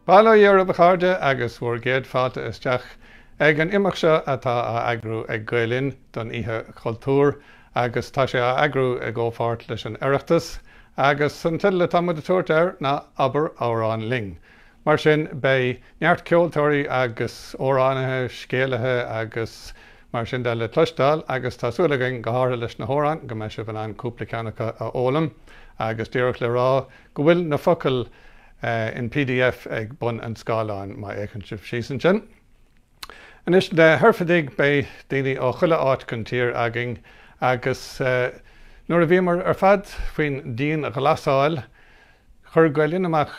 Bail ó Dhia oraibh a chairde agus bhur gcéad fáilte isteach ag an imeacht seo atá á eagrú ag Gael Linn don Oíche Chultúir agus tá sé á eagrú i gcomhpháirt leis an Oireachtas agus an teideal atá muid ag tabhairt air ná Abair Amhrán Linn. Mar sin beidh neart ceoltóirí agus amhránaithe, scéalaithe agus mar sin de le cloisteáil agus tá súil againn, go háirithe leis na hamhráin, go mbeidh sibh in ann cúpla ceann acu a fhoghlaim agus díreach le rá go bhfuil na focail in pdf ag bun an scáileáin má fhéachann sibh síos ansin. Anois, na hoirfidigh, beidh daoine ó chuile áit den tír againn agus nuair a bhíomar ar fad faoin dianghlasáil, chuir Gael Linn amach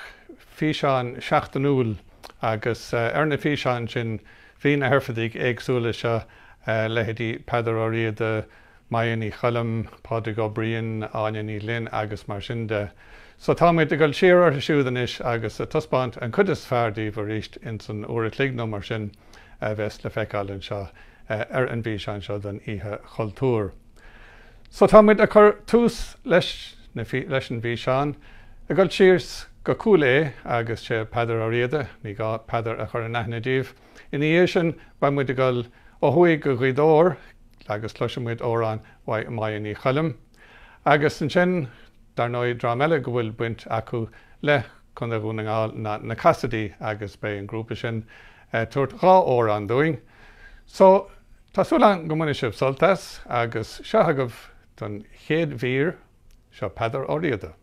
físeán seachtainiúil agus ar na físeáin sin bhí na hoirfidigh éagsúla seo, leithéidí Peadar Ó Riada, Maidhc Ní Choilm, Pádraig Ó Briain, Áine Ní Ghlinn agus mar sin de. So táimid ag dul siar orthu siúd anois agus ag taispeáint an chuid is fearr díobh arís ins an uair a chloig nó mar sin a bheas le feiceáil anseo ar an bhfíseán seo don Oíche Chultúir. So táimid ag cur tús leis na leis an bhfíseán ag dul síos go Cúil Aodha agus sé Peadar Ó Riada, ní gá Peadar a chur in aithne daoibh. Ina dhiaidh sin beidh muid ag dul ó thuaidh go Gaoth Dobhair agus cloisfidh muid amhrán uaidh Máire Ní Choilm. Agus ansin, dar ndóigh, dream eile go bhfuil baint acu le Contae Dhún na nGall ná na Casady agus beidh an grúpa sin ag tabhairt 2 amhrán dúinn. So, tá súil agam go mbainfidh sibh sult as agus seo agaibh don chéad mhír, seo Peadar Ó Riada.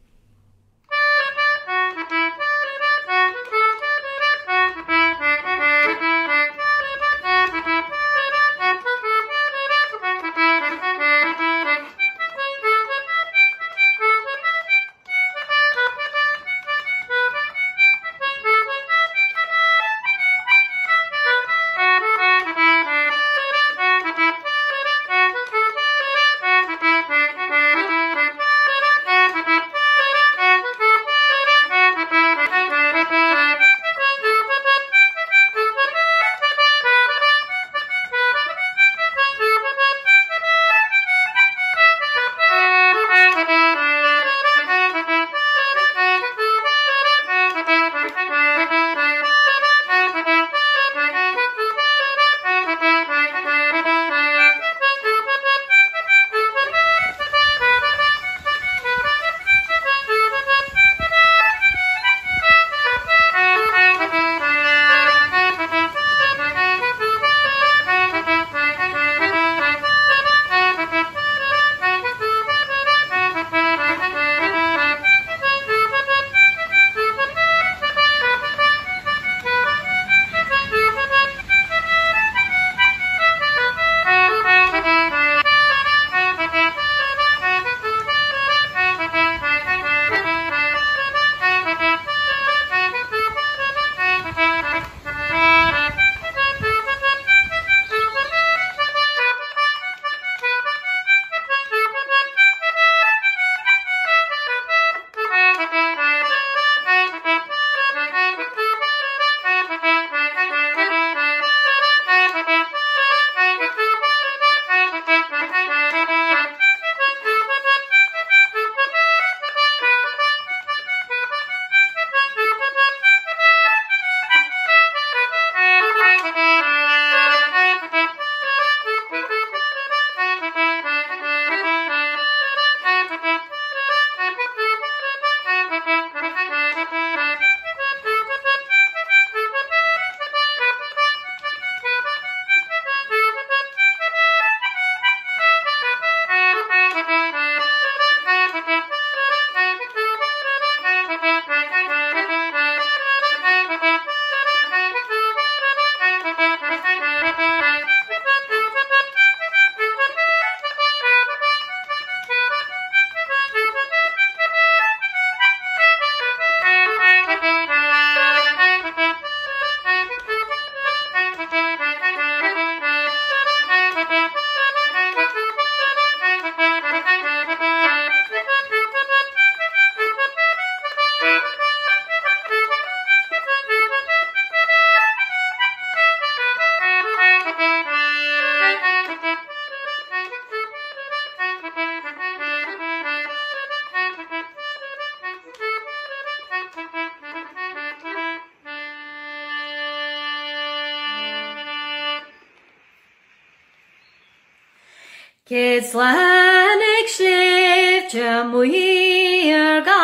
Céad slán ag sléibhte maorga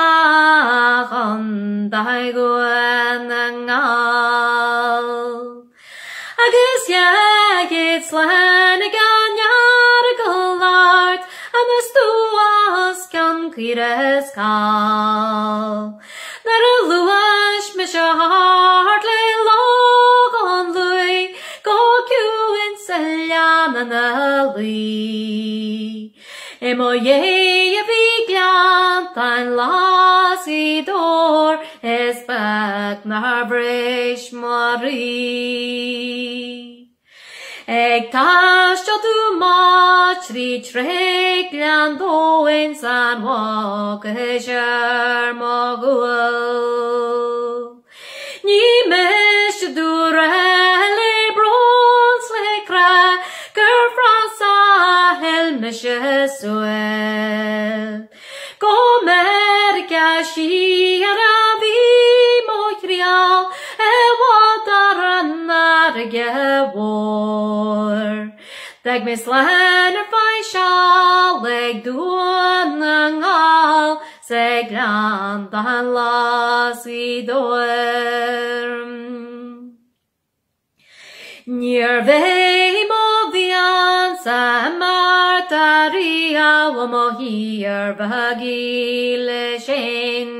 Chontae Dhún na nGall. Agus 200 slán ag an Earagail Ard agus tú os cionn caora is call. Nuair a ghluais mise thart le Loch an Lúith go ciúin sa leanna 'na luí. I mo dhiaidh a bhí Gleanntáin Ghlas Ghaoth Dobhair is beag nár bhris mo chroí. Ag taisteal domh amach tríd tré Gleann Domhain 's an Mhucais ar mo ghual. Ní miste domh a rá le brón 's le crá gur fras a thuill mise súil. Go Meiriceá siar a bhí mo thriall i bhfad ar an fharraige mhór. D'fhág mé slán ar feadh seal ag Dún na nGall 's ag Gleanntáin Ghlas Ghaoth Dobhair. Níorbh é mo mhiansa i mbeart ariamh ó mo thír bheag dhílis fhéin.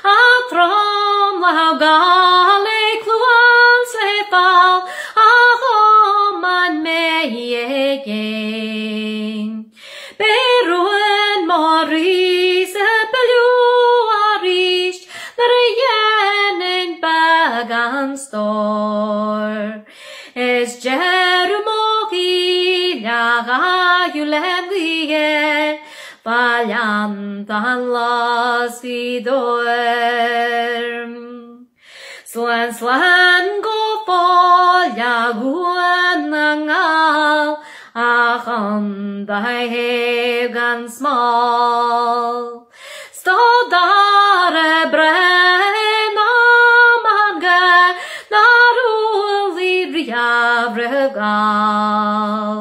A tromluí Gall é Cluain 's é Fál a thiomáin mé i gcéin. Beidh rún mo chroí-sa beo arís nuair a dhéanfainn beagán stóir. Is deireadh mo shaoil a chaitheamh lem Ghaeil fá Ghleanntán Glas Ghaoth Dobhair. Slán slán go fóill a Dhún na nGall, a chontae shéimh gan smál. 'S do dara breith ná meangadh nár umhlaigh riamh roimh Ghall.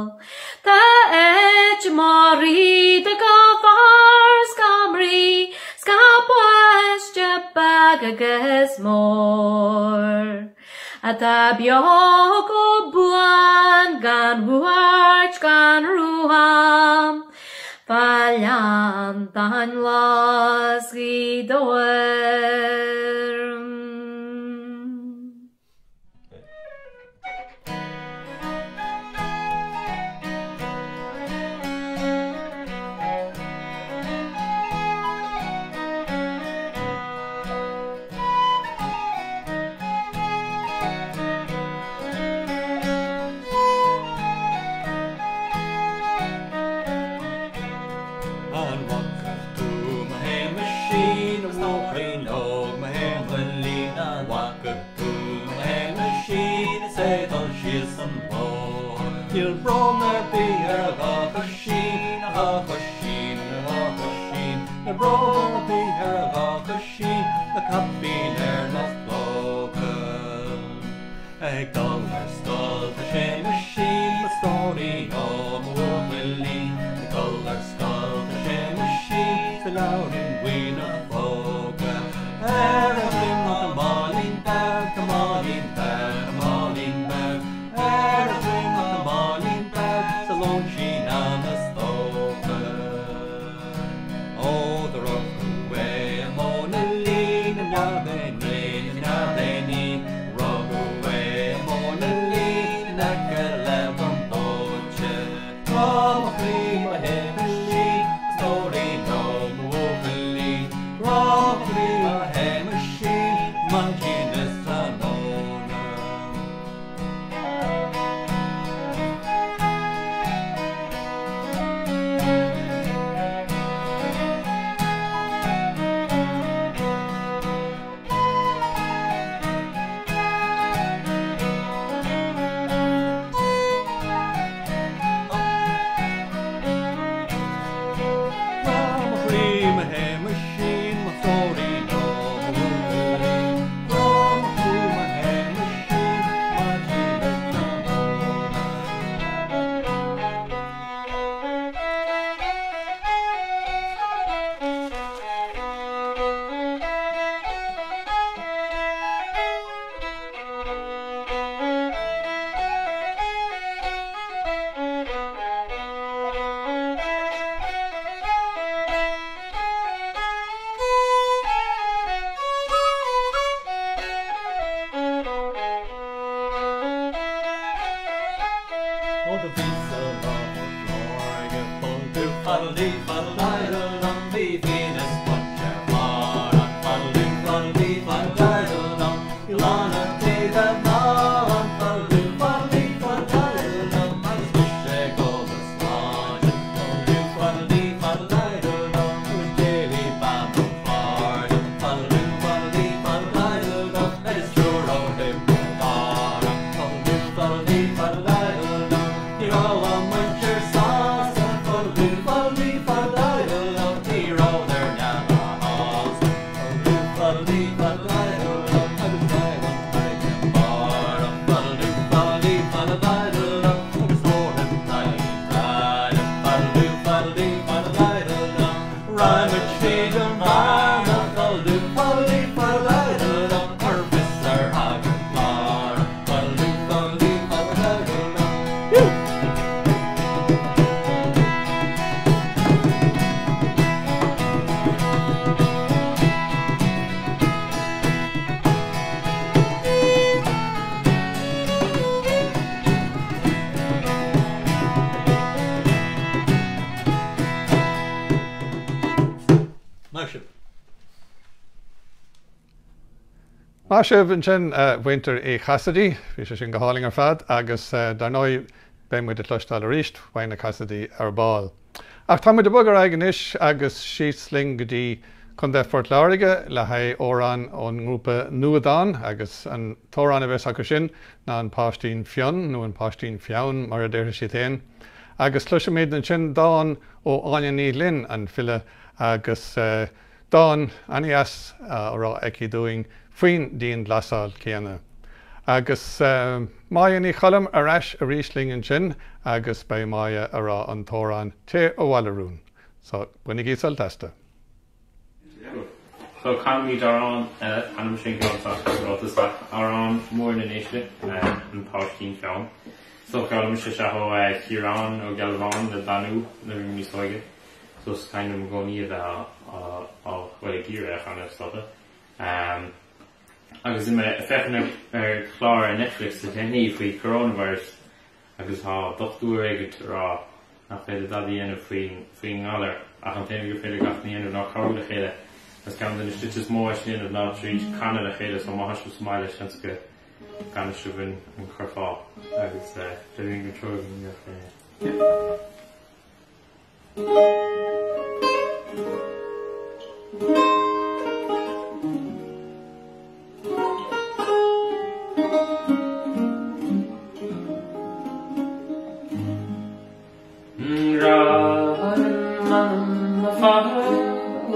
Tá áit i mo chroí do gach fear 's gach mnaoi 's gach páiste beag agus mór, atá beo go buan gan bhuairt gan bhrón fá Ghleanntán Ghlas Ghaoth Dobhair. An bhfaca tú mo Shéamaisín, a bhuachaillín óg, mo Shéamailín, an bhfaca tú mo Shéamaisín is é ag dul síos an bóthar? Níl brón ar bith ar a dhá choisín, a dhá choisín, a dhá choisín, Níl brón ar bith ar a dhá choisín, na caipín ar na clocha. Ag dul ar scoil tá Séamaisín, mo stóirín ó mo bhuachaillín, Ag dul ar scoil tá Séamaisín, 's a leabhairín buí 'na phóca. Ar a dhroim tá máilín beag, tá máilín beag, tá máilín beag, Ar a dhroim tá máilín beag, 's a lóinsín ina stóca. Ó do rugadh é i Móinilín, i neamh é né, i neamh é ní, Rugadh é i faddle-dee, faddle-diddle-dum, bhí fíon is punch ar chlár an faddle-doo, faddle-dee, faddle-diddle-dum, bhí lán an taobh amháin, faddle-doo, faddle-dee, faddle-diddle-dum, agus mise ag ól mo shláinte, faddle-doo, faddle-dee, faddle-diddle-dum, agus Davy Bán Ó Cláirde, faddle-doo, faddle-dee, faddle-diddle-dum, agus triúr ó Thiobraid Árann, faddle-doo, faddle-dee, faddle-diddle-dum, ní raibh a muintir sásta, faddle-doo, faddle-dee, faddle-diddle-dum, ní rabhadar neamhshásta, faddle-doo, faddle-dee, faddle-diddle-dum, agus beidh an fharraige amárach, faddle-doo, faddle-dee, faddle-diddle-dum, agus tabharfaidh daoibh faddle-doo, faddle-dee, faddle-diddle-dum, raghaidh muid tríd an bhearna, faddle-doo, faddle-dee, faddle-diddle-dum, cuir fios ar shagart Bhlárna, faddle-doo, faddle-dee, faddle-diddle-dum. Maith sibh. Maith sibh ansin, a mhuintir Uí Chasaide. Bhí sé sin go hálainn ar fad agus dar ndóigh beidh muid ag cloisteáil arís uaidh na Cassidy ar ball. Ach tá muid ag bogadh ar aghaidh anois agus síos linn go dtí Contae Phort Láirge le haghaidh amhrán ón ngrúpa Nuadán agus an t-amhrán a bheas acu sin ná An Páistín Fionn nó An Páistín Feann mar a déarfaidh siad féin. Agus cloisfimid ansin dán ó Áine Ní Ghlinn, an file, agus dán an-dheas á rá aici dúinn faoin dianghlasáil céanna. Agus Máire Ní Choilm ar ais arís linn ansin agus beidh Máire a rá an t-amhrán Téir Abhaile a Rún. So, bainigí sult astu. So, canfaimid amhrán eile, ainm sin ceann atá ráite isteach, amhrán mór na nDéise, An Páistín Feann. So, chuala mise seo ó Chiarán Ó Gealbháin le Danú nuair a bhí mé níos óige. So, is cuimhin liom i gcónaí a bheith á, bhuel, ag iarraidh é a chanadh is dócha. Agus bhí mé ag féachaint ar chlár ar Netflix le déanaí faoi coronavirus agus tá dochtúir éigint ag rá nach féidir dada a dhéanamh faoin ngalar ach an t-aon rud gur féidir gach duine a dhéanamh ná cabhrú le chéile agus ceann de na slite is mó é sin a dhéanamh ná tríd canadh le chéile so má tá sibh sa mbaile seans go gcanfaidh sibh an curfá agus déarfainn go triúr againn go féin.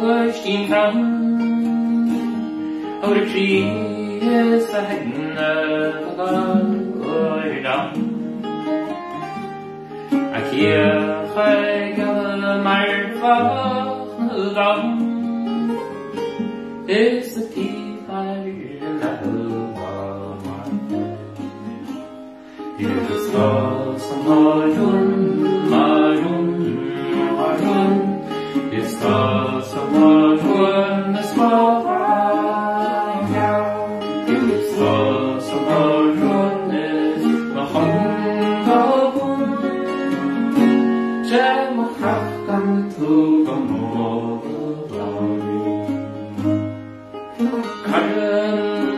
Páistín feann Ó do chroí is a haigne go A cíocha geala mar bheadh na gcrann Is a taobh ar leathadh mar Is tá sa rún mar rún mar rún Is tá sa rún is mo Is tá sa rún is mo chon go bun Sé mo chreach gan tú go mór Cara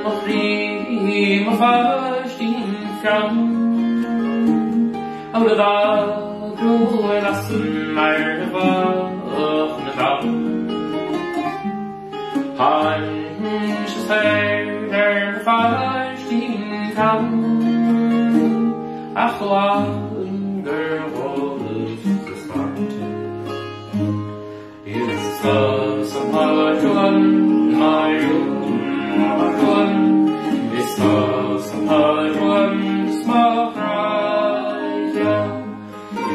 mo chroí, mo pháistín feann Ó do mhadra lasann mar a bheadh na gcrann Tháinig sé soir ar mo pháistín feann Ach amháin gur dhólas sa sláinte. Is tusa mo rún, mo rún, mo rún, Is tusa mo rún 's mo chroidhe,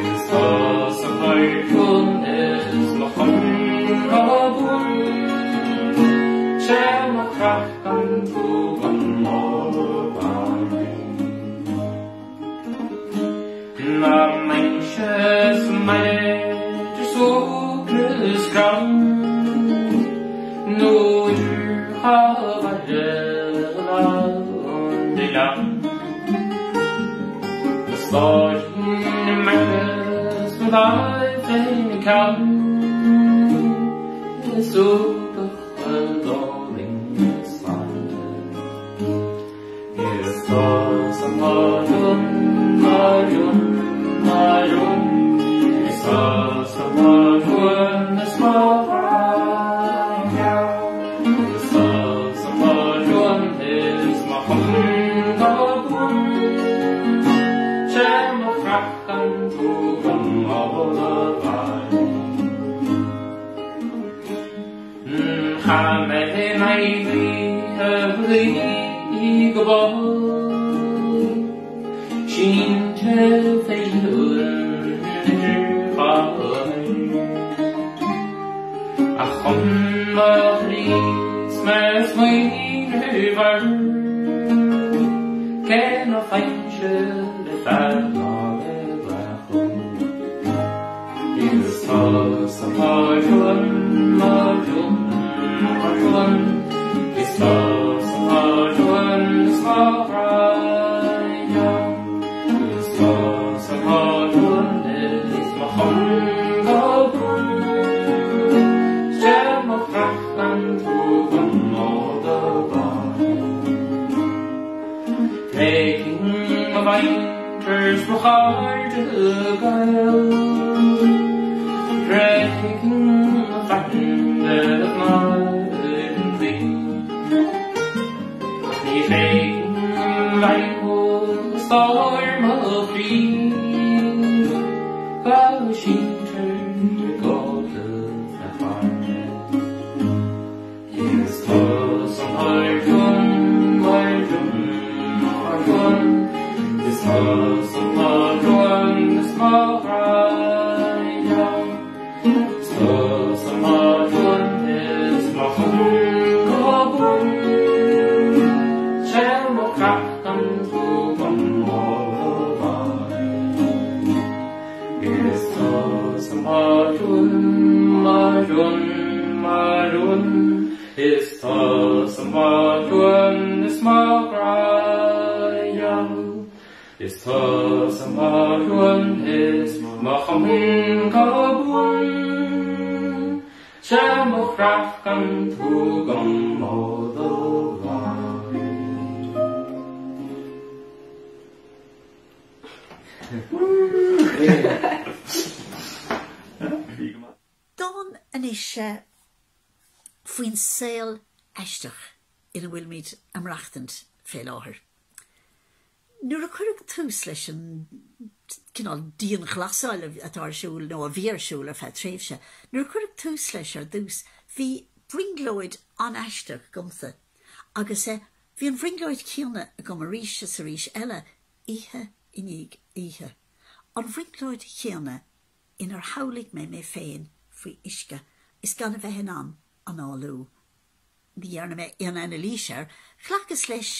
Is tusa mo rún is mo chon go bun, Sé mo chreach gan tú gan mór banríon. Dá mbeinnse sa mbaile idir suaimhneas is greann, Nó idir dhá bhaile lán d'oileán, Mo stóirín im aice 's mo láimh féin aici. ceann Is uchtach a d'fhulaing a sláinte Is tusa mo rún, mo rún, mo rún Is tusa mo rún is mo ghraidhin Is tusa mo rún is mo chum go bun 'Sé mo chreach an tú dom ó do bhaile. Chaith mé in aghaidh oíche bhrí go bog, sínte fé luan idir chathair. Ach chum mo chroí 's mé ag smaoineamh air, cé ná faighimse le fear ná le buachaill. Is tusa mo rún, mo rún, mo rún, Is tusa mo rún is mo ghraidhin, Is tusa mo rún is mo chum go bun, 'Sé mo chreach an tú dom ó do bhaile. Tréigfinn mo mhuintir 's mo chairde gael, Tréigfinn mo phaidrín de ghnáth ar an gclaí, Ach ní thréigfinn Learpholl stór mo chroí, Go síntear i gcodladh na hairne. Is tusa mo rún, mo rún, mo rún, Is tusa mo rún is mo ghraidhin, Is tusa mo rún is mo chum go bun, 'Sé mo chreach an tú dom ó do bhaile. Is tusa mo rún, mo rún, mo rún, Is tusa mo rún is mo ghraidhin, Is tusa mo rún is mo chum go bun, 'Sé mo chreach an tú dom ó do bhaile. Dán anois faoin saol aisteach ina bhfuilimid ag maireachtaint fé láthair. Nuair a cuireadh tús leis an cineál dianghlasáil atá ar siúl, nó a bhí ar siúl ar feadh tréimhse, nuair a cuireadh tús leis ar dtús, bhí brionglóid an-aisteach agamsa agus bhí an bhrionglóid chéanna agam arís is arís eile, oíche i ndiaidh oíche. An bhrionglóid chéanna inar shamhlaigh mé mé féin faoi uisce is gan a bheith in ann análú. Ní dhearna mé aon anailís air, ghlacas leis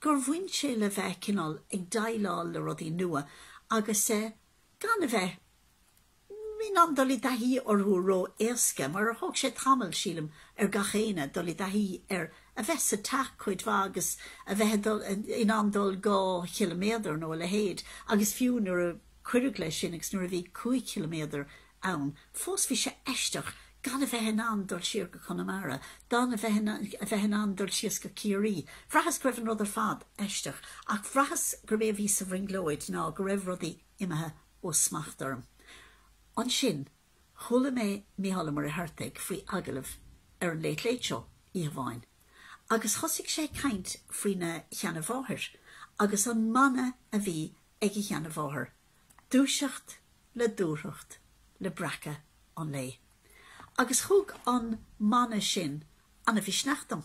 gur bhain sé le bheith cineál ag déileáil le rudaí nua agus gan a bheith in ann dul i dtaithí orthu ró-éasca, mar thóg sé tamall, sílim, ar gach éinne dul i dtaithí ar a bheith sa teach cuid mhaith agus a bheith in ann dul 2 chiliméadar nó a leithéid agus fiú nuair a cuireadh leis sin agus nuair a bhí 5 chiliméadar ann fós bhí sé aisteach gan a bheith in ann dul siar go Conamara, gan a bheith a bheith in ann dul síos go Ciarraí. Bhraitheas go raibh an rud ar fad aisteach ach bhraitheas gurb é a bhí sa bhrionglóid ná go raibh rudaí imithe ó smacht orm. Ansin chuala mé Mícheál Ó Muircheartaigh faoi agallamh ar an Late Late Show oíche amháin agus thosaigh sé ag caint faoina sheanamháthair agus an mana a bhí ag a sheanamháthair, dúiseacht le dúthracht le breacadh an lae. Agus thug an mana sin ana-mhisneach dom.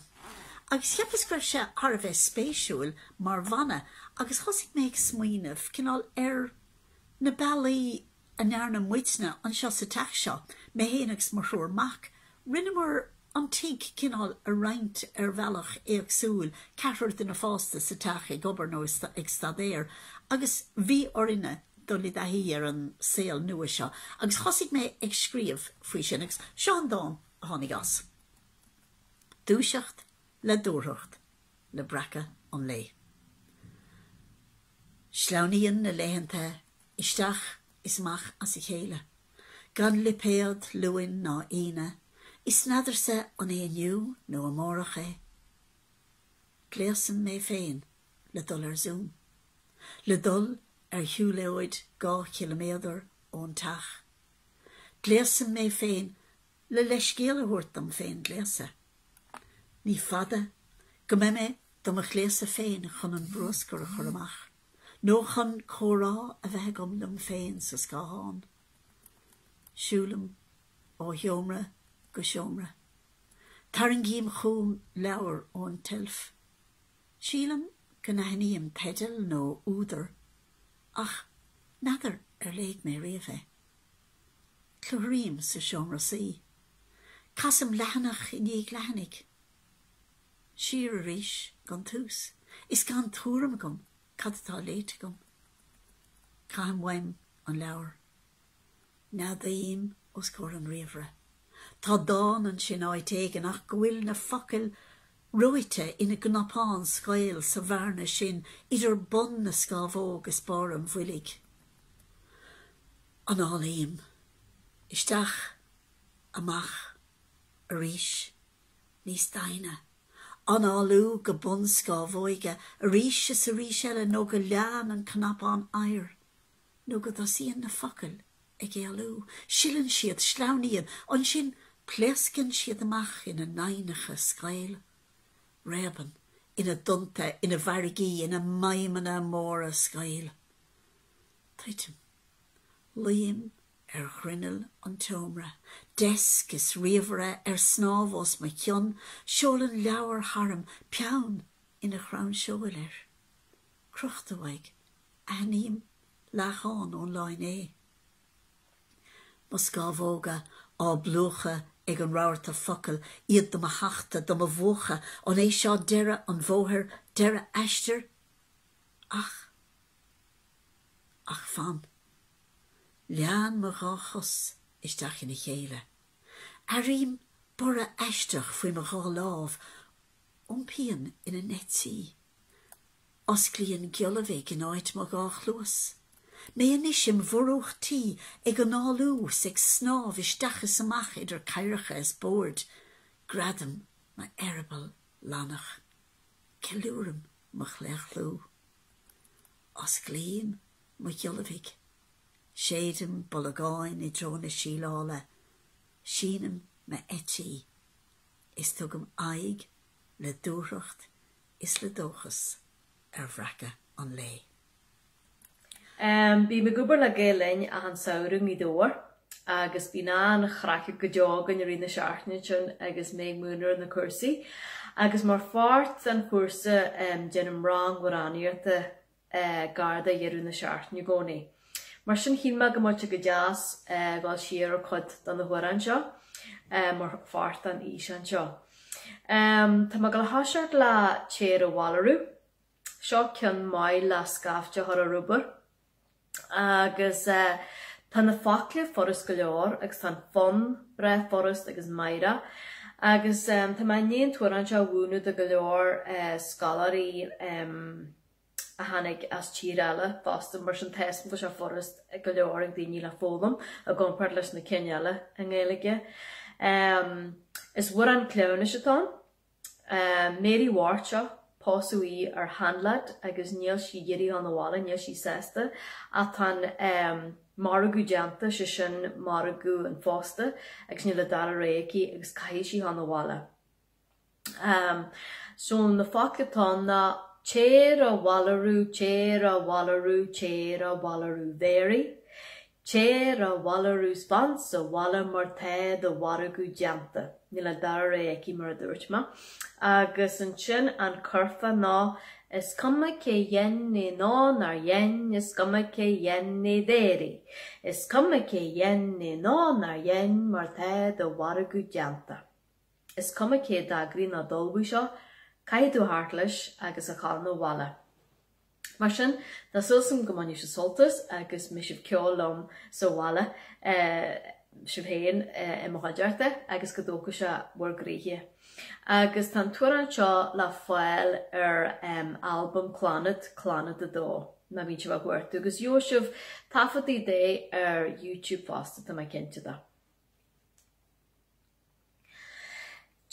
Agus cheapas go raibh sé thar a bheith spéisiúil mar mhana agus thosaigh mé ag smaoineamh cineál ar na bealaí a ndearna muidne anseo sa teach seo, mé féin agus mo thriúr mac, rinneamar an tigh cineál a roinnt ar bhealach éagsúil, ceathrar duine fásta sa teach ag obair nó ag staidéar agus bhí orainne dul i dtaithí ar an saol nua seo agus thosaigh mé ag scríobh faoi sin agus seo an dán a tháinig as. Dúiseacht le dúthracht le breacadh an lae. Sleamhnaíonn na laethanta isteach is amach as a chéile. Gan lipéad Luain ná Aoine, is n'fheadarsa an é inniu nó amárach é. Gléasaim mé féin le dul ar Zoom. Le dul ar shiúlóid 2 chiliméadar ón teach. Gléasaim mé féin le leithscéal a thabhairt dom féin gléasadh. Ní fada go mbeidh mé do mo ghléasadh féin chun an bruascar a chur amach, nó chun comhrá a bheith agam liom féin sa scáthán. Siúlaim ó sheomra go seomra. Tarraingím chugam leabhar ón tseilf. Sílim go n-aithním teideal nó údar, ach n'fheadar ar léigh mé riamh é. Clutharaím sa seomra suí. Casaim leathanach i ndiaidh leathanaigh. Siar arís gon tús, is gan tuairim agam cad atá léite agam. Caithim uaim an leabhar. Neadaím os comhair an ríomhaire. Tá dán ansin áit éigin ach go bhfuil na focail reoite ina gcnapán scaoll sa bhearna sin idir bun na scámhóg is barr an bhoilg. Análaím. Isteach. Amach. Arís. Níos doimhne. Análú go bun scámhóige arís is arís eile nó go leánn an cnapán oighir. Nó go dtosaíonn na focail ag éalú. Sileann siad, sleamhnaíonn, ansin pléascann siad amach ina n-aibhneacha scaoll. Réabann ina dtonnta, ina bhfarraigí, ina maidhmeanna móra scaoll. Tuitim. Luím ar ghrinneall an tseomra, deasc is ríomhaire ar snámh os mo chionn, seolann leabhar tharam, peann ina chrann seoil air. Crochta uaidh, aithním leath-dhán ón lá inné. Mo scámhóga á bplúchadh ag an rabharta focal, iad do mo thachtadh, do mo mhúchadh, an é seo deireadh an bhóthair, deireadh aistir? Ach. Ach fan. Leánn mo dhá chos isteach ina chéile. Airím borradh aisteach faoi mo dhá lámh, iompaíonn ina n-eití. Osclaíonn giolla bhig in áit mo dhá chluas. Mé anois im mhurúch tí ag análú 's ag snámh isteach is amach idir cathracha is boird, greadaim m'eireaball lannach. Ceiliúraim mo chlaochlú. Osclaím mo ghiolla bhig. Séidim bolagáin i dtreo na síleála. Sínim m'eití. Is tugaim aghaidh le dúthracht is le dóchas ar bhreacadh an lae. Bím ag obair le Gael Linn achan samhradh i nGaoth Dobhair agus bíonn an-chraic go deo againn i rith na seachtaine sin agus mé ag múineadh na cúrsaí. Agus mar pháirt den chúrsa déanaim rang amhránaíochta gar do dheireadh na seachtaine i gcónaí. Mar sin shíl mé go mbeadh sé go deas dhul siar ar cuid de na hamhráin seo mar pháirt den fhíseán seo. Tá mé ag dul a thoiseacht le Téir Abhaile Arú. Seo ceann maith le scaifte a chur ar obair agus tá na focla furast go leor agus tá an fonn breá furast agus meidhreach agus tá mé i ndiaidh an t-amhrán seo a mhúineadh do go leor scoláirí a tháinig as tír eile fosta, mar sin tá a fhios agam go bhfuil sé furast go leor ag daoine le foghlaim i gcomparáid leis na cinn eile i nGaeilge. Is amhrán cleamhnais atá ann. Mary Mhairt seo, pósadh í ar sheanleaid agus níl sí ag iarraidh dhul 'na bhaile, níl sí sásta ach tá an margadh déanta, sé sin margadh an phósta agus níl an dara rogha aici agus caithfidh sí dhul 'na bhaile. So na focla atá ann ná Téir abhaile arú, téir abhaile arú, téir abhaile arú Mary. Téir abhaile arú 's fan sa bhaile mar tá do mhargadh déanta. Níl an dara rogha aici mar a dúirt mé. Agus ansin an curfá ná Is cuma cé dhein é nó nár dhein, is cuma cé dhein é Mary. Is cuma cé dhein é nó nár dhein mar tá do mhargadh déanta. Is cuma cé a d'eagraigh nó d'ullmhaigh seo, caithfidh tú a theacht leis agus a ghabháil 'na bhaile. Mar sin, tá súil agam go mbainfidh sibh sult as agus mbeidh sibh ceol liom sa bhaile, sibh féin i mo chuideachta agus go dtógfaidh sé bhur gcroíthe. Agus tá an t-amhrán seo le fáil ar albam Clannad, Clannad 2. má bhíonn sibh á chuartú agus gheobhaidh sibh taifeadtaí de ar YouTube fosta, tá mé cinnte de.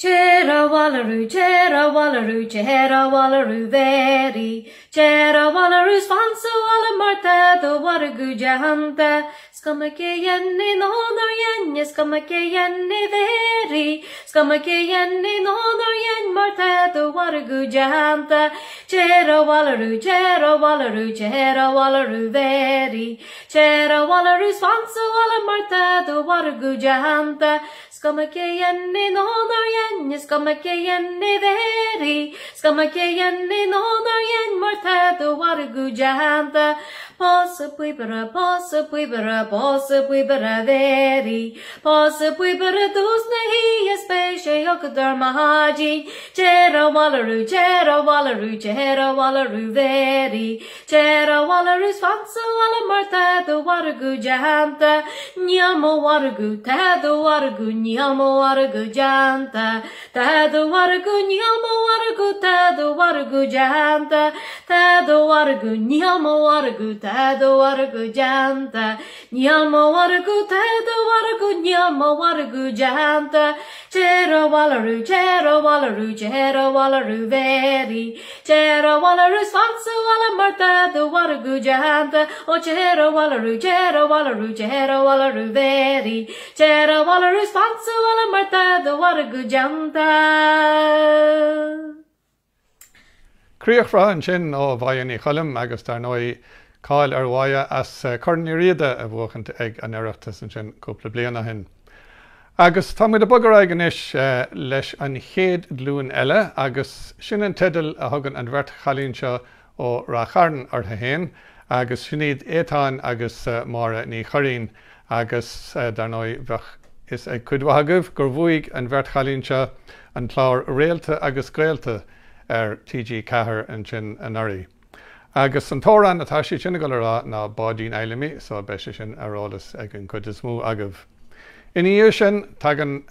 Téir abhaile arú, téir abhaile arú, téir abhaile arú Mhéirí. Téir abhaile arú 's fan sa bhaile mar tá do mhargadh déanta. 'S cuma cé dhein é nó nár dhein, is cuma cé dhein é Mhéirí. 'S cuma cé dhein é nó nár dhein mar tá do mhargadh déanta. Téir abhaile arú, téir abhaile arú, téir abhaile arú Mhéirí. Téir abhaile arú 's fan sa bhaile mar tá do mhargadh déanta. 'S cuma cé dhein é nó nár dhein, is cuma cé dhein é Mhéirí, 's cuma cé dhein é nó nár dhein mar tá do mhargadh déanta. Pósadh píobaire, pósadh píobaire, pósadh píobaire Mhéirí, Pósadh píobaire i dtús na hoíche 's beidh sé agat ar maidin. Téir abhaile arú, téir abhaile arú, téir abhaile arú Mhéirí, Téir abhaile arú 's fan sa bhaile mar tá do mhargadh déanta. Níl mo mhargadh, tá do mhargadh, níl mo mhargadh déanta. Tá do mhargadh, níl mo mhargadh, tá do mhargadh déanta. Tá do mhargadh, níl mo mhargadh, tá do mhargadh déanta. Níl mo mhargadh, tá do mhargadh, níl mo mhargadh déanta. Téir abhaile arú, téir abhaile arú, téir abhaile arú Mhéirí. Téir abhaile arú 's fan sa bhaile mar tá do mhargadh déanta. Ó téir abhaile arú, téir abhaile arú, téir abhaile arú Mhéirí. Téir abhaile arú 's fan sa bhaile mar tá do mhargadh déanta. Críoch bhreá ansin ó Mháire Ní Choilm agus dar ndóigh cáil ar Mháire as Corn Uí Riada a bhuachaint ag an Oireachtas ansin cúpla bliain ó shin. Agus tá muid ag bogadh ar aghaidh anois leis an chéad ghlúin eile agus sin an teideal a thugann an bheirt chailín seo ó Rath Chairn orthu féin agus sin iad Étáin agus Máire Ní Churraoin agus dar ndóigh bheadh fhios ag cuid mhaith agaibh gur bhuaigh an bheirt chailín seo an clár Réalta agus Gaolta ar TG4 ansin anuraidh. Agus an t-amhrán atá siad sin ag dul a rá ná Báidín Fheidhlimidh so beidh sé sin ar eolas ag an gcuid is mó agaibh. Ina dhiaidh sin tagann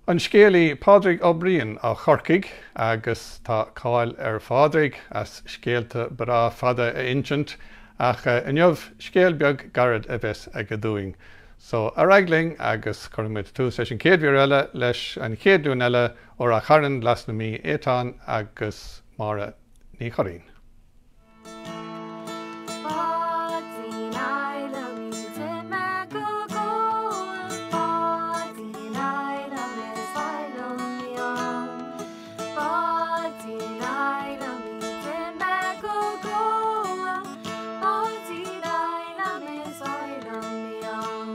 an scéalaí Pádraig Ó Briain ó Chorcaigh agus tá cáil ar Phádraig as scéalta breá fada a insint ach inniu scéal beag gairid a bheas aige dúinn. So, ar aghaidh linn agus cuirfidh muid tús leis an chéad mhír eile leis an chéad ghlúin eile ó Rath Chairn, Glas na Mí, Étáin agus Máire Ní Churraoin. Báidín Fheidhlimidh d'ith mé go Goa, Báidín Fheidhlimidh is maith liom í ann. Báidín Fheidhlimidh d'ith mé go Goa, Báidín Fheidhlimidh is maith liom í ann.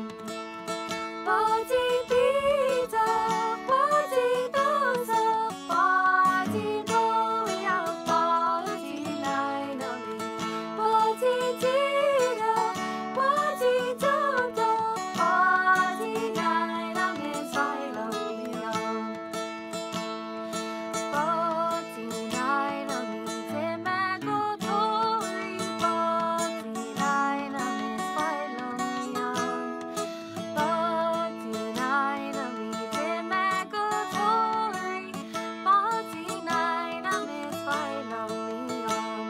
Báidín bídeach, báidín blásach, báidín bóidheach, báidín Fheidhlimidh, báidín díreach, báidín deontach, báidín Fheidhlimidh is maith liom í ann. Báidín Fheidhlimidh d'ith mé go Toraí, báidín Fheidhlimidh is maith liom í ann. Báidín Fheidhlimidh d'ith mé go Toraí, báidín Fheidhlimidh is maith liom í ann.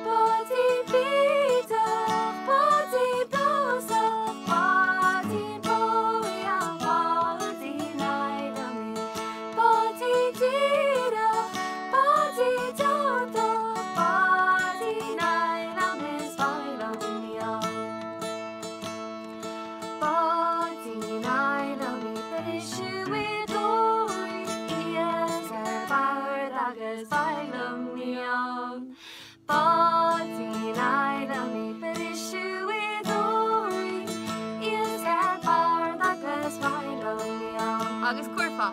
Báidín bídeach, báidín blásach, báidín bóidheach, báidín Fheidhlimidh, báidín díreach, báidín deontach, báidín Fheidhlimidh is maith liom í ann. Báidín Fheidhlimidh briseadh i dToraí, iasc ar bord agus beidh liom í ann. Báidín Fheidhlimidh briseadh i dToraí, iasc ar bord agus beidh liom í ann. Agus curfá.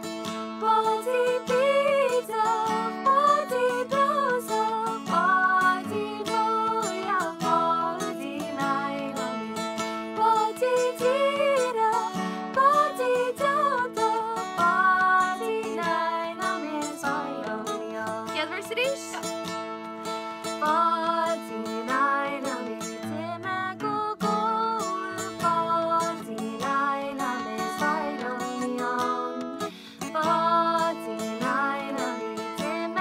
Báidín bídeach, báidín blásach, báidín bóidheach, báidín Fheidhlimidh, báidín díreach, báidín deontach, báidín Fheidhlimidh is maith liom í ann. Chéad véarsa arís. Báidín Fheidhlimidh d'ith mé go Goa, báidín Fheidhlimidh is maith liom í ann. Báidín Fheidhlimidh d'ith mé.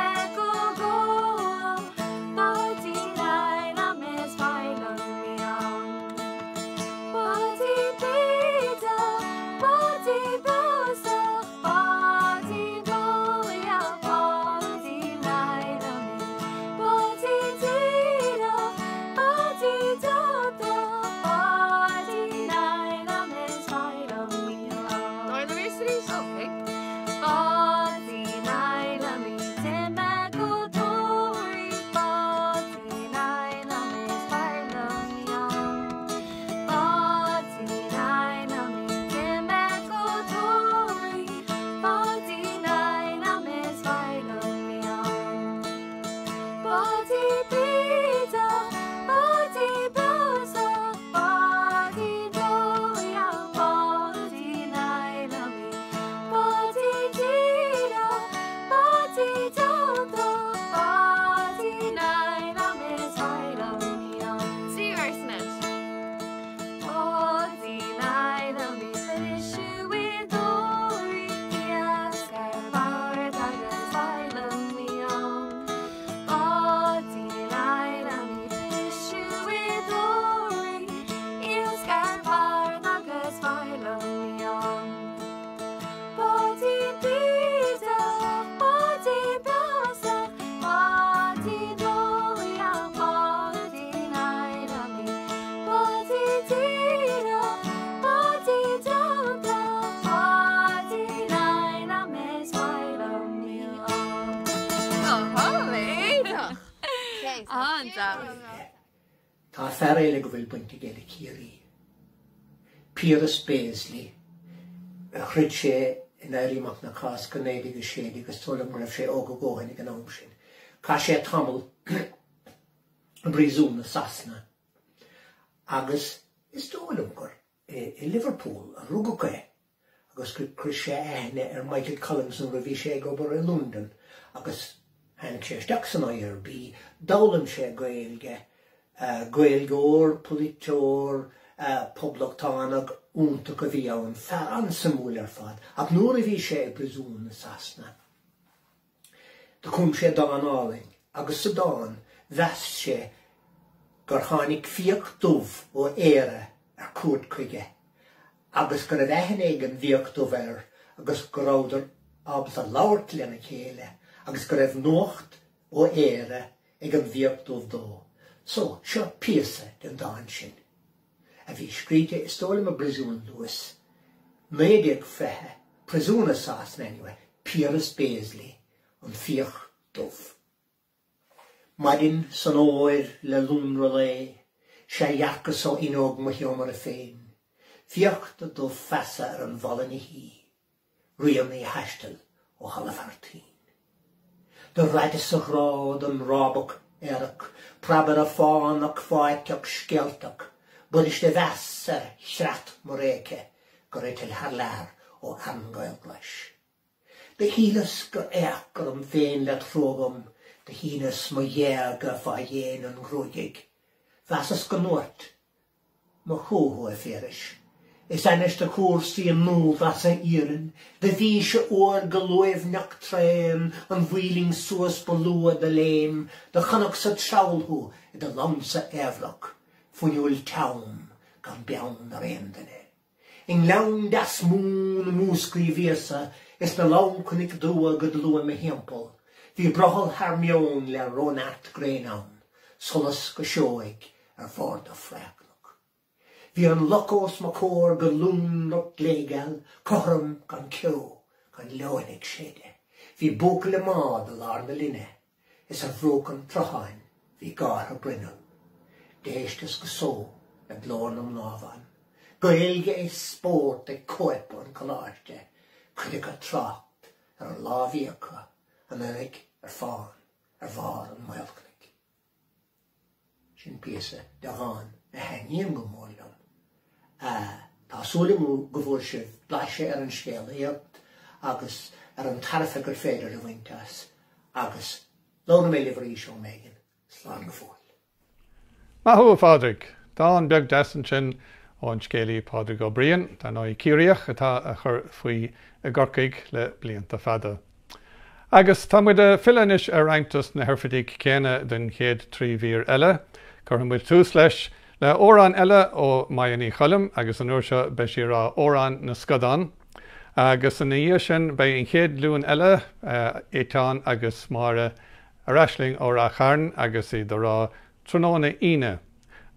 Tá fear eile go bhfuil baint aige le Ciarraí. Piaras Béaslaí. Throid sé in Éirí Amach na Cásca 1916 agus is dóigh liom go raibh sé óg go dhóthain ag an am sin. Chaith sé tamall i bpríosún i Sasana agus is dóigh liom gur i Liverpool a rugadh é agus gur chuir sé aithne ar Michael Collins nuair a bhí sé ag obair i Londain agus tháinig sé isteach san IRB, d'fhoghlaim sé Gaeilge, Gaeilgeoir, polaiteoir, poblachtánach iontach a bhí ann, fear an-suimiúil ar fad ach nuair a bhí sé i bpríosún i Sasana, Do chum sé dán álainn agus sa dán mheas sé gur tháinig fiach dubh ó Éire ar cuairt chuige agus go raibh aithne ag an bhfiach dubh air agus go rabhadar ábalta labhairt lena chéile agus go raibh nuacht ó Éire ag an bhfiach dubh dó. So, seo píosa den dán sin, a bhí scríte is dóigh liom i bpríosún Lewes, 1920, príosún i Sasana anyway, Piaras Béaslaí, An Fiach Dubh. Maidin san fhómhar le lonradh lae, 'sea dhearcas ó fhuinneog mo sheomra féin, fiach dubh feasa ar an bhfalla 'na shuí. Rian a thaistil ó thalamh thar toinn. Do raideas a ghrá don rábach aerach, preabaire fánach fáiteach scéaltach, b'fhuirist a mheas ar chreat mo réice gur eitil thar lear ó Aran Gaelghlais. Do shíleas gur fhéach orm féin le trua dhom, do shíneas mo ghéaga fá dhéin an ghruagaigh. Mheasas go ndúirt Mo chumha thú, a Phiarais. Is ainnis do chúrsaí an ndúghlasa iarainn, do bhís-se uair go luaimhneach tréan, an mhaoilinn suas ba luath do léim, do chonac-sa treall thú i do lansa aoibhreach, fuinniúil teann, gan beann ar aon duine. I ngleann deas Mumhan i Múscraí bhíos-sa, is na lánchnoic dubha go dlúth i mo thimpeall. Bhí brothall thar meon le róneart gréine ann, solas go seoigh ar bharr do phréachnach. Bhí an loch os mo chomhair go lonrach gléigeal, cothrom gan ceo, gan leoithne ag séideadh. Bhí buachaill i mbád i lár na linne, is ar bhruach an tsrutháin bhí gártha grinnill. D'éisteas go só le glór na mná bhan. Gaeilge is spórt ag cóip an choláiste, cuid acu ag trácht ar an lá a bhí acu anuraidh ar fán ar bharr an Mhaolchnoic. Sin píosa de dhán a thaitníonn go mór liom. Tá súil agam go bhfuair sibh blaiseadh ar an scéalaíocht agus ar an tairbhe gur féidir a bhaint as agus labhróidh mé libh arís am éigin. Slán go fóill. Maith thú, a Phádraig! Dán beag deas ansin ón scéalaí Pádraig Ó Briain, dar ndóigh Ciarraíoch atá a chur faoi i gCorcaigh le blianta fada. Agus tá muid ag filleadh anois ar roinnt dos na hoirfidigh céanna don chéad 3 mhír eile. Cuirfidh muid tús leis le amhrán eile ó Maya Ní Choilm agus an uair seo beidh sí ag rá Amhrán na Scadán. Agus ina dhiaidh sin beidh an chéad ghlúin eile, Éiteán agus Máire, ar ais linn ó Rath Chairn agus iad ag rá Tráthnóna Aoine.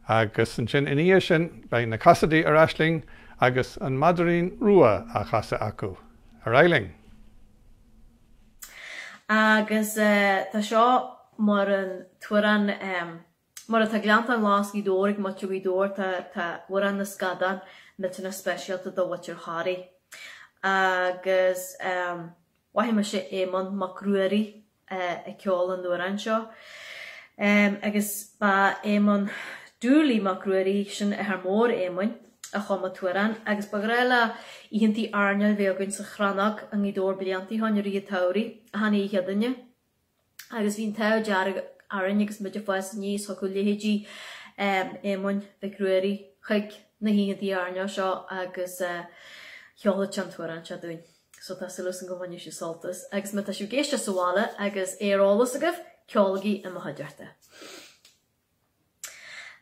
Agus ansin ina dhiaidh sin beidh na Cassidy ar ais linn agus an Maidrín Rua á chasadh acu. Ar aghaidh linn! Agus tá seo mar an t-amhrán, mar atá Gleanntán Glas Ghaoth Dobhair ag muintir Ghaoth Dobhair, tá tá Amhrán na Scadán millteanach speisialta do mhuintir Thoraí. Agus mhothaigh mise Éamonn Mac Ruairí ag ceol an amhráin seo. Agus ba Éamonn Dooley Mac Ruairí, sin athair mór Éamoinn, a chum an t-amhrán agus ba ghnách le oícheantaí airneáil bheith againn sa Chrannóg i nGaoth Dobhair blianta ó shoin i rith an tsamhraidh, achan oíche Chéadaoine. Agus bhí an t-ádh dearg orainn agus muid ag fás aníos, thiocfadh leithéidí Éamoinn Mhic Ruairí chuig na hoícheantaí airneáil seo agus cheolfadh sé an t-amhrán seo dúinn. So tá súil agam go mbainfidh sibh sult as. Agus má tá sibh ag éisteacht sa bhaile agus é ar eolas agaibh, ceolaigí i mo chuideachta.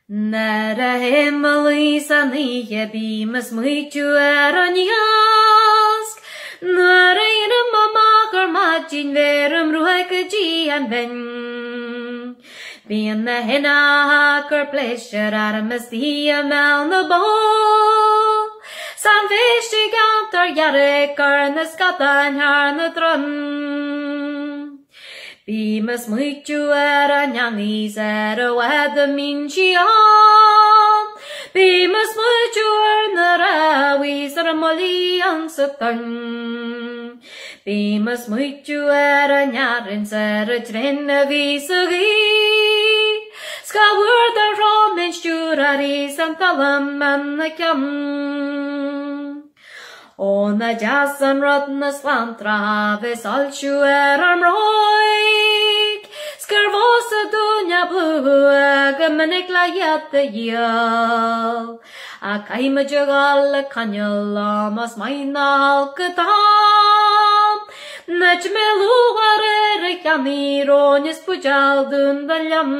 Nuair a théim a luí san oíche bím ag smaoitiú ar an iasc. Nuair a éirím amach ar maidin bheirim ruaig go dtí an bhinn. Bíonn na haonacha ag cur pléisiúr orm istigh i mBéal na Bó. 'S an phéist i gceantar dhearg ag cur na scadáin thar na dronn. Bím a' smaoitiú ar an eangaí 's ar an bhfad a mbíonn sí ann. Bím a' smaoitiú ar na rámhaí 's ar an mbuillí ansa tonn. Bím a' smaoitiú ar an fhearthainn 's ar an dtraen a bhí sa ghaoth. 'S cá huair dár throm an stiúrthóir í 's an talamh ina cionn. Ó nach deas an rud na slántráithe a bheith ag soilsiú ar ár mbróig, 's gur mheasa dúinn a bplúchadh go minic le iad a dhíol. Ach caithfimid a dhul ag coinneáil leo más maith ná holc an t-am. Ná mé lúcháir ar a cheannaí róin is buidéal dún do liom.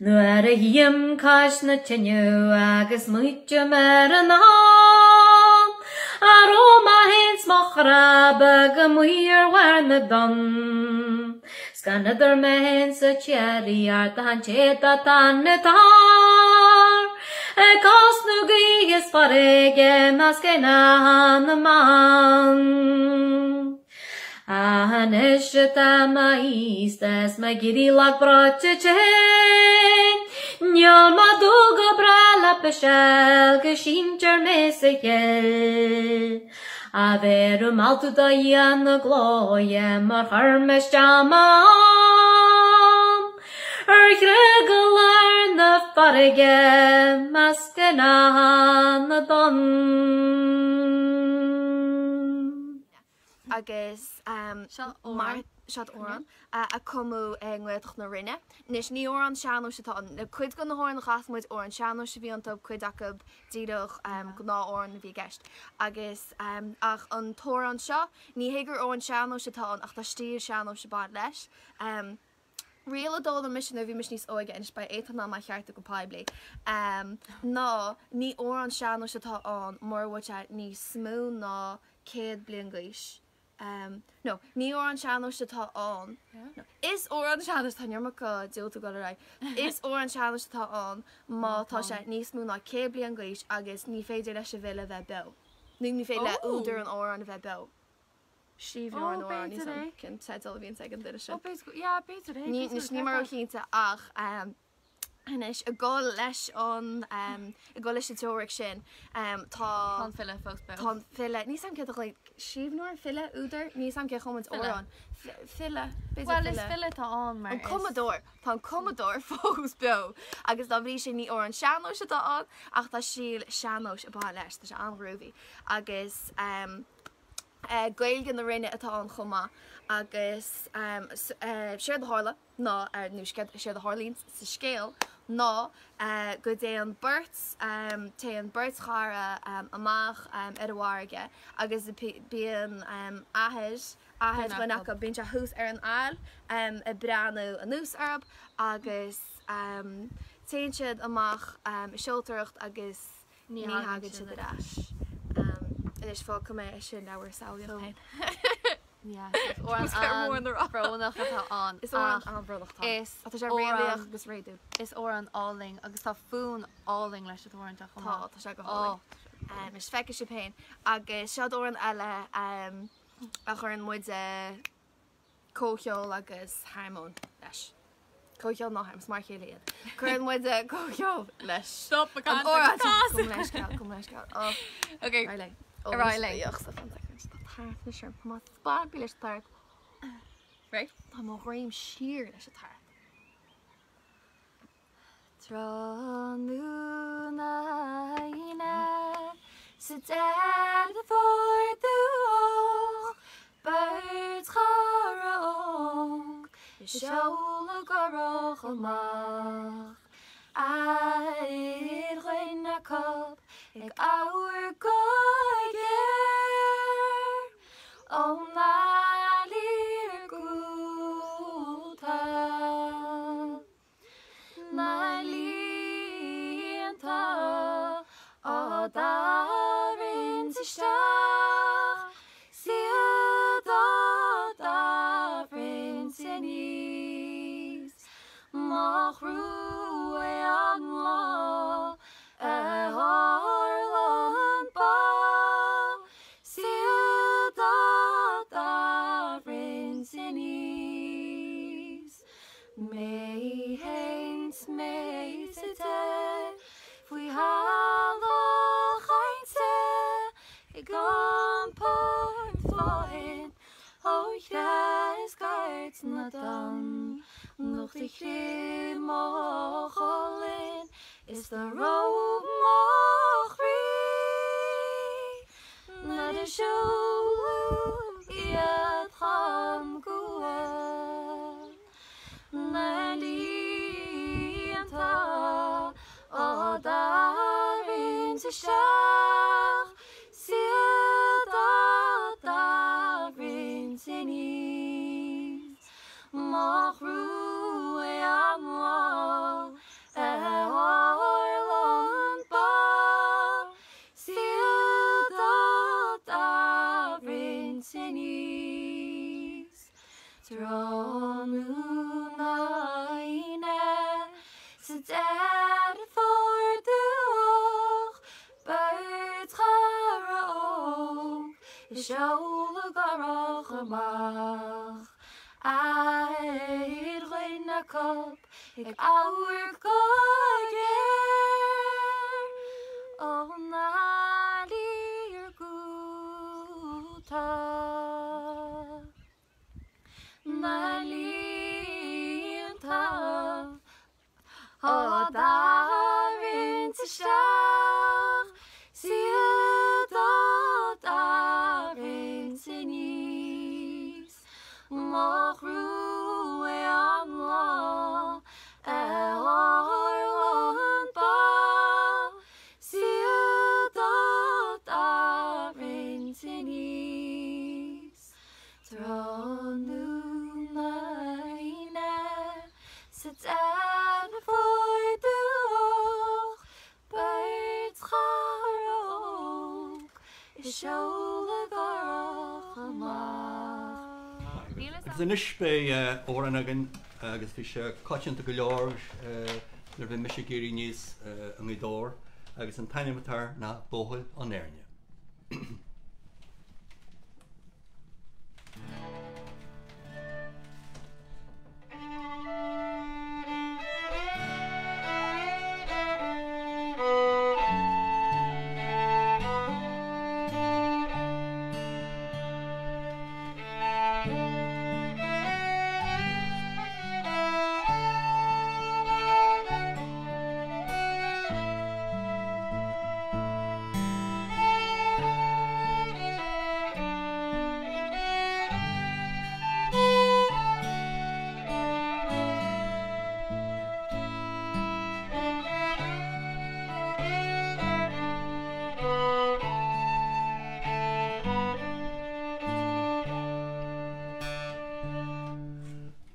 Nuair a shuím cois na tineadh agus smaoitím ar an am a raibh mé féin 's mo chara beag amuigh ar bharr na dtonn 's gan idir mé féin 's an tSiarraí ach an té dá dtan na tar ag cosnú gaoithe is farraige measc éanacha na mban. Anois atá mé aosta is mé ag éirí lag breoite tinn, Níl mé dubh go bráth le piseáil go síntear mé sa chill. A bhéarfaidh maoltú do Dhia na glóire mar chuir mé isteach m'anam Ar chreag i lár na farraige measc éanacha na dtonn. agus Seo amhrán. Seo amhrán a cumadh i nGaeltacht na Rinne. Anois ní amhrán sean-nóis atá ann. Cuid de na hamhráin a chas muid amhrán sean-nóis a bhí iontu, cuid acu díreach gnáth-amhrán a bhí i gceist. Agus ach an t-amhrán seo, ní hé gur amhrán sean-nóis atá ann ach tá stíl sean-nóis ag baint leis. Riail a d'fhoghlaim mise nuair a bhí mise níos óige, anois beidh Étáin in ann mé a cheartú go poiblí, ná ní amhrán sean-nóis atá ann mura bhfuil sé níos mó ná 100 bliain d'aois. No, ní amhrán sean-nóis atá ann. No, is amhrán sean-nóis, tá an iomarca diúltú ag dul ar aghaidh. Is amhrán sean-nóis atá ann má tá sé níos mó ná 100 bliain d'aois agus ní féidir leis an bhfile bheith beo. Nó ní féidir le údar an amhráin a bheith beo. Scríbhneoir an amhráin, níl 's agam cén teideal a bhíonns ag an duine sin. Ó, b'fhéidir, yeah, b'fhéidir é. Ní, anois níl mé róchinnte ach anois ag dul leis an, ag dul leis an teoiric sin, tá. Tá an file fós beo. Tá an file, níl 's agam céard a ghlaonn, scríbhneoir, file, údar, níl 's agam cé a chumann amhrán. File, b'fhéidir file. Bhuel, is file atá ann mar is. An cumadóir, tá an cumadóir fós beo agus dá bhrí sin ní amhrán sean-nóis atá ann ach tá stíl sean-nóis ag baint leis, tá sé an-ghrúvaí agus. Gaeilge na Rinne atá ann chomh maith agus séard a tharla ná, nó séard a tharlaíonn sa scéal ná go dtéann beirt, téann beirt chara amach ar an bhfarraige agus bíonn athair, athair dhuine acu, bíonn sé thuas ar an aill ag breathnú anuas orthu agus téann siad amach ag seoltóireacht agus Ní thagann siad ar ais. Anois fágfaidh mé é sin le bhur samhlaíocht féin. Amhrán an-bhrónach atá ann. Is amhrán an-bhrónach atá ann. Tá sé réalaíoch agus réadúil. Is amhrán álainn agus tá fonn álainn leis an t-amhrán seo chomh maith. Tá, tá sé go hálainn. Anois feicfidh sibh féin. Agus seo amhrán eile a chuireann muid comhcheol agus harmóin leis. Comhcheol ná harmóin, is mar a chéile iad. Cuireann muid comhcheol leis. Stop ag caint agus cas! Gabh mo leithscéal, gabh mo leithscéal. Oh. Ok, Ar aghaidh linn. Ar aghaidh linn. Tá tart anois orm. Tá mé spalptha leis an tart. Right? Tá mo dhroim siar leis an tart. Tráthnóna Aoine sa Deireadh Fómhair dúch beirt chara óg ag seoladh curach amach. Athair dhuine acu ag amharc go géar ón aill iargúlta. Na líonta á dtarraingt isteach 's iad á dtarraingt aníos. Má chruaidh an lá a tharla an bás. na dtonn. Nocht do chroí mo cholainn is do rób mo chroí. Nuair a seoladh iad chun gabháil na líonta á dtarraingt isteach 's iad á dtarraingt aníos. Mo thruaigh an lá a tharla an bá 's iad á dtarraingt aníos. Tráthnóna Aoine sa Deireadh Fómhair dúch beirt chara óg ag seoladh gárach amach ar dhuine acu ag amharc go géar ó na iargúlta. Na líonta á dtarraingt isteach 's iad á dtarraingt aníos. Mo thruaigh an lá a tharla an bá 's iad á dtarraingt aníos. Tráthnóna Aoine sa Deireadh Fómhair dúch beirt chara óg ag seoladh gárach amach. Agus anois beidh amhrán againn agus bhí sé coitianta go leor nuair a bhí mise ag éirí aníos i nGaoth Dobhair agus an t-ainm atá air ná Buachaill an Éirne.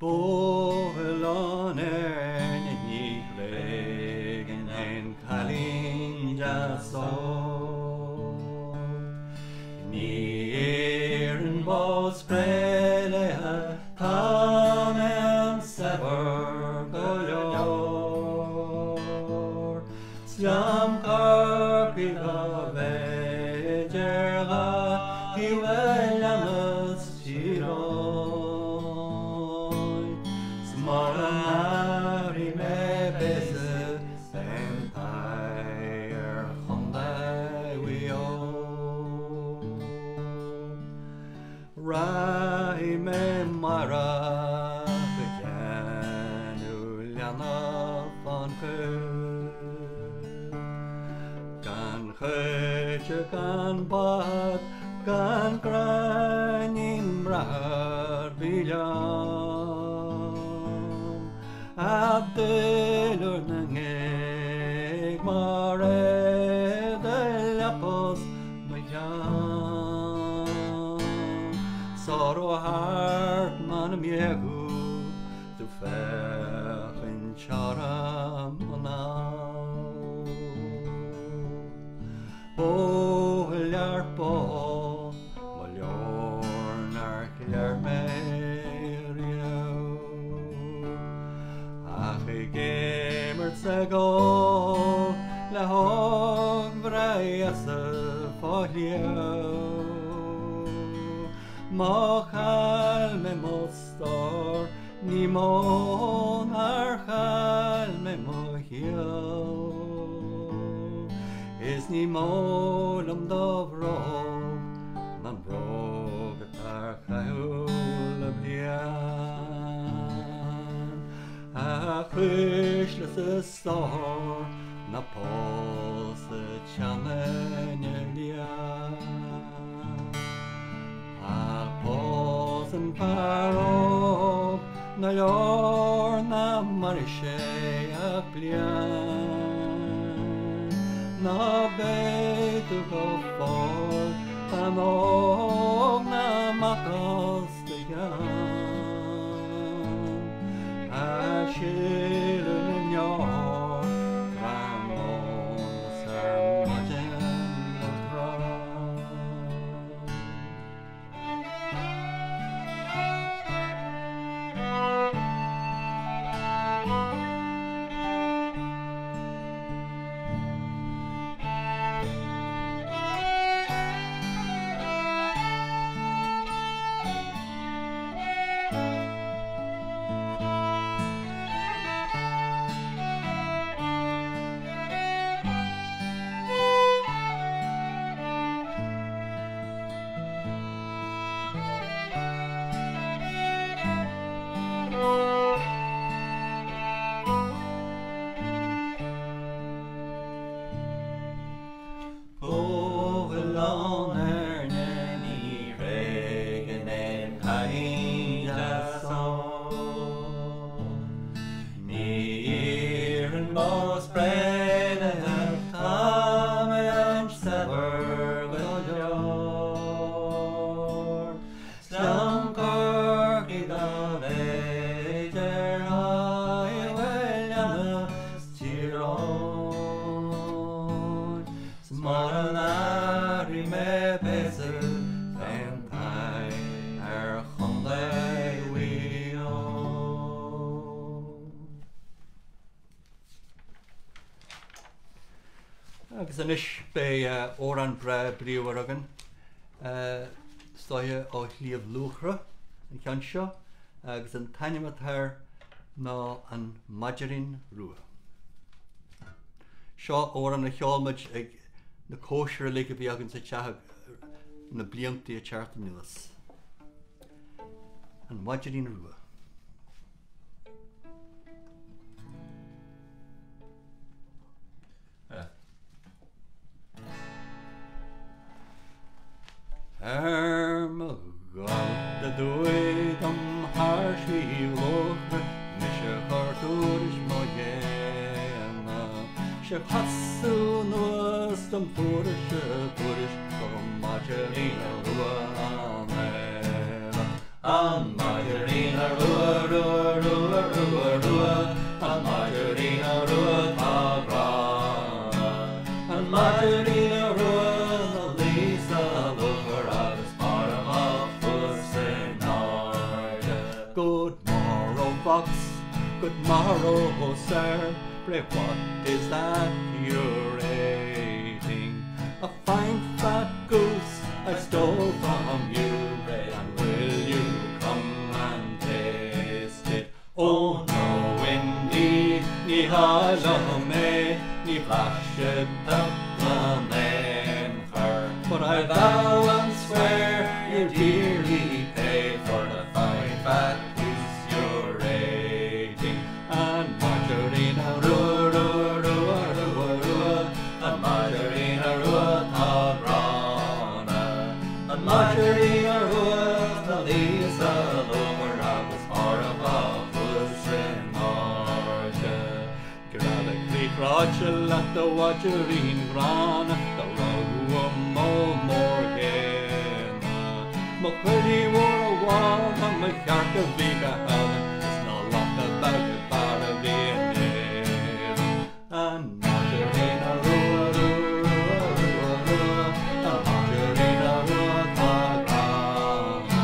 Buachaill an Éirne ní thréigeann aon cailín deas óg. Ní iarraim bó spré léithe, tá mé an-saibhir go leor. 'S liom Corcaigh go mb'fhéidir dhá thaobh a leanas Tír Eoghain. 'S mura n-athraí mé béasa beidh an t-ádh ar Chontae Mhaigh Eo. Rachaidh mé amárach go déanamh leanbh fán choill. Gan choite gan bád gan gráinnín braiche ar bith liom. Ach duilliúr na ngéag mar éide leapa 's mo cheann. Sárú thart m'anam éagú tú féachaint orm anall. Buachaill ar ball, mo leabhar nár chleir mé riamh. Ach ag imirt 's ag ól le hógmhná dheasa fá shliabh. Má chaill mé mo stór ní mó nár chaill mé mo shaol. Is ní mó liom do bhróg ná an bhróg atá ar chaitheamh le bliain. cuisle 's a sár ná Pól sa tSeanainne Liath. Ach pós an fear óg nár leor ná mairfidh sé ach bliain. Ná beidh tú go fóill bean óg ná mac as do ghean. A sileadh na ndeor tráthnóna 's ar maidin go tráth. Ó Oileán Éirne ní thréigeann aon chailín deas óg. Ní iarrann bás bréanaithe, tá mé an-saibhir go leor. 'S liom Corcaigh dá mb'fhéidir aghaidh Mhaoil 's Tír Eoghain. 'S mura n-athraí mé píosa fén t-aghaidh ar Chontae Mhaigh Eo. Agus anois beidh amhrán breá bríomhar againn, is dóiche ó Shliabh Luachra an ceann seo, agus an t-ainm atá air ná An Maidrín Rua. Seo amhrán a cheol muid ag na cóisirí uilig a bhí againn sa teach na blianta ag teacht anuas. An Maidrín Rua. Ar mo ghabháilt aduaidh dom thar Shliabh Luachra mise a chuir tuairisc mo dhéine. 'Sé casadh anuas dom fuairis-se tuairisc go raibh maidrín rua ann eile. An maidrín rua rua rua rua rua an maidrín rua tá gránna. An maidrín rua 'na luí sa luachair agus barr a chluas in airde. Good morrow fox, good morrow sir, pray what is that you're ating? A fine fat goose I stole from you, pray and will you come and taste it? Oh no indeed, ní hea liom é, ní bhlaisfead in aon chor. But I vow and swear you'll dearly pay for the fine fat goose you're ating. An maidrín rua rua rua rua rua, an maidrín rua tá gránna. An maidrín rua 'na luí sa luachair agus barr a chluas in airde. Gread a chroí cráite leat a mhaidrín ghránna, do rogha modh mór-ghéanna. Mo choillidh mhóra bhána, mo chearca bhí go hálainn, is na lacha beaga b'fhearr a bhí in Éirinn. An maidrín rua rua rua rua rua, an maidrín rua tá gránna.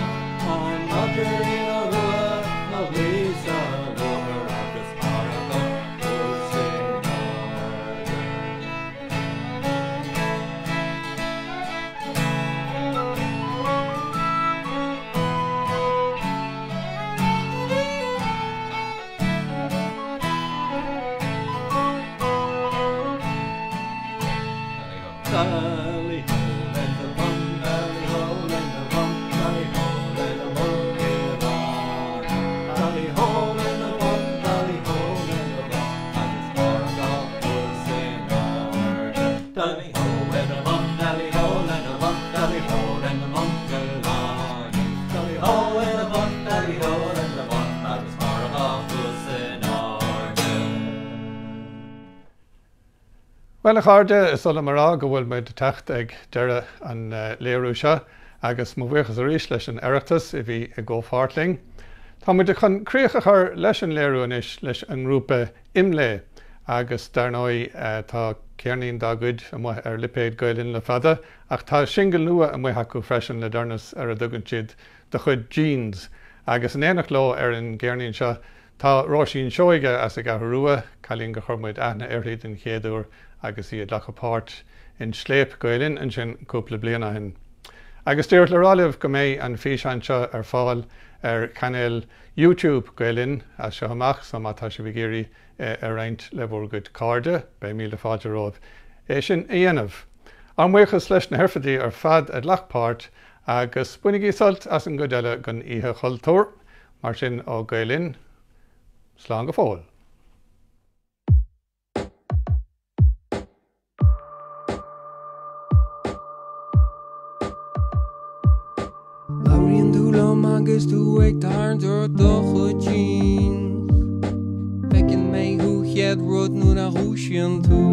An maidrín rua 'na luí sa luachair agus barr a chluas in airde. Bhuel a chairde, is oth liom a rá go bhfuil muid ag teacht ag deireadh an léiriú seo agus mo bhuíochas arís leis an Oireachtas a bhí i gcomhpháirt linn. Tá muid chun críoch a chur leis an léiriú anois leis an ngrúpa IMLÉ agus dar ndóigh tá ceirnín dá gcuid amuigh ar lipéad Gael Linn le fada ach tá singil nua amuigh acu freisin le deireanas ar a dtugann siad Do Chuid Jeans agus in éineacht leo ar an gceirnín seo Tá Róisín Seoige as an gCeathrú Rua, cailín gur chuir muid aithne uirthi den chéad uair agus í ag glacadh páirt in Scléip Gael Linn ansin cúpla bliain ó shin. Agus díreach le rá libh go mbeidh an físeán seo ar fáil ar chainéal YouTube Gael Linn as seo amach so má tá sibh ag iarraidh é a roinnt le bhur gcuid cairde, beidh míle fáilte romhaibh é sin a dhéanamh. Ár mbuíochas leis na hoirfidí ar fad a ghlac páirt agus bainigí sult as an gcuid eile den Oíche Chultúir. Mar sin, ó Gael Linn, slán go fóill. Labhraíonn tú liom agus tú ag tarraingt ort do chuid jeans. Feiceann mé thú chéad rud nuair a dhúisíonn tú.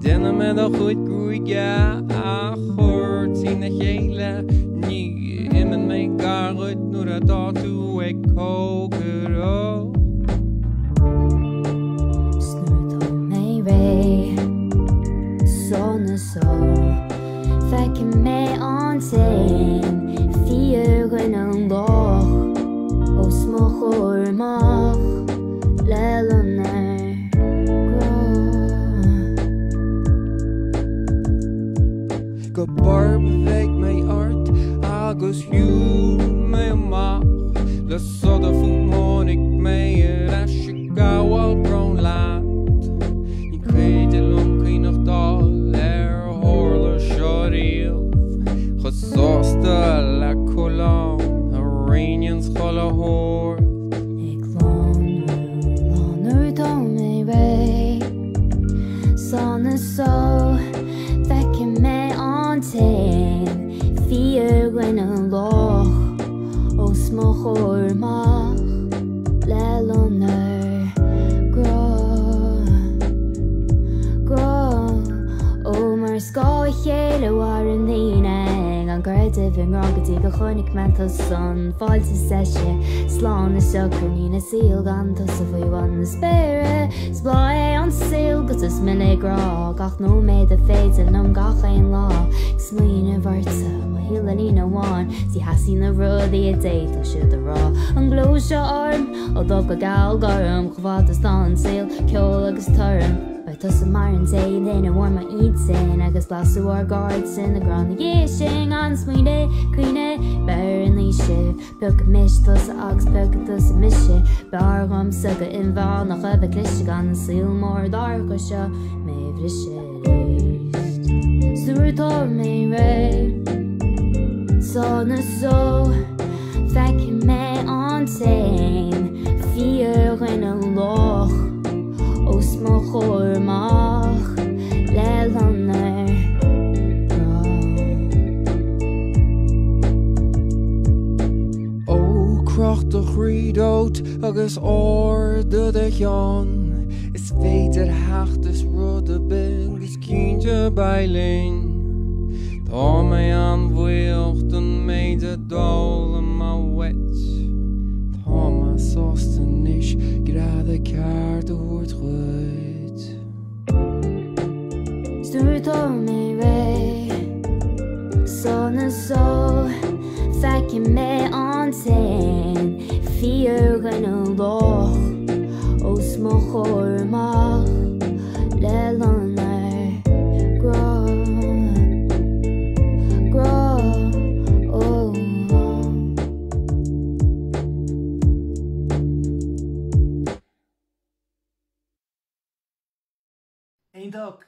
Déanann mé do chuid gruaige a chur trína chéile, ní imíonn mé gar dhuit nuair atá tú ag cócaireacht. 'S nuair atá mé réidh, sona só, feicfidh mé an t-aon fíordhuine lách os mo chomhair amach le loinnir. Grá. Go borb bhéic mé ort agus shiúil mé amach le sodar fúm tháinig mé ar ais ag gabháil bróin leat. Ní féidir liom cuimhneachtáil ar tharla seo riamh chomh sásta le coileán a rianaíonn chuile shórt. Ag lonrú lá nuair atá mé réidh Sona só feicfidh mé an t-aon fíordhuine lách os mo chomhair amach le loinnir grá grá Ó mar scáth a chéile a mhaireann daoine gan creideamh i ngrá go dtí go chonaic mé tusa an fáilte is deise slán is socair níl an saol gan tusa faoi bhun na spéire Is bláth é an saol 'gus is mile grá gach nóiméad a féidir liom gach aon lá ag smaoineamh ortsa mo shaol i líne amháin 's ní theastaíonn na rudaí a d'fhéadfadh siad a rá An gleo seo orm ó dubh go geal gorm chomh fada is tá an saol ceol agus torann. Beidh tusa mar an té duine a mhair m'intinn agus blaiseadh ár gcairdeas ina grá ina dhiaidh sin gan smaoineamh caoineadh beir an fhaoiseamh piocfaidh mise tusa agus piocfaidh tusa mise b'fhearr dhomsa go inmheánach a bheith cliste gan an saol mór dorcha seo mé a bhriseadh arís 's nuair atá mé réidh sona só feicfidh mé an t-aon fíordhuine lách Os mo chomhair amach le loinnir grá. Ó, croch do chroí díot agus ardaigh do cheann, Is féidir theacht as rud ar bith agus cinnte beidh linn. Tá mé an-bhuíoch don méid a d'fhoghlaim mé uait. Tá mé sásta anois greadadh ceart a thabhairt dhuit. 'S nuair atá mé réidh, sona só, feicfidh mé an t-aon fíordhuine lách os mo chomhair amach le loinnir grá, grá, ó. Iontach!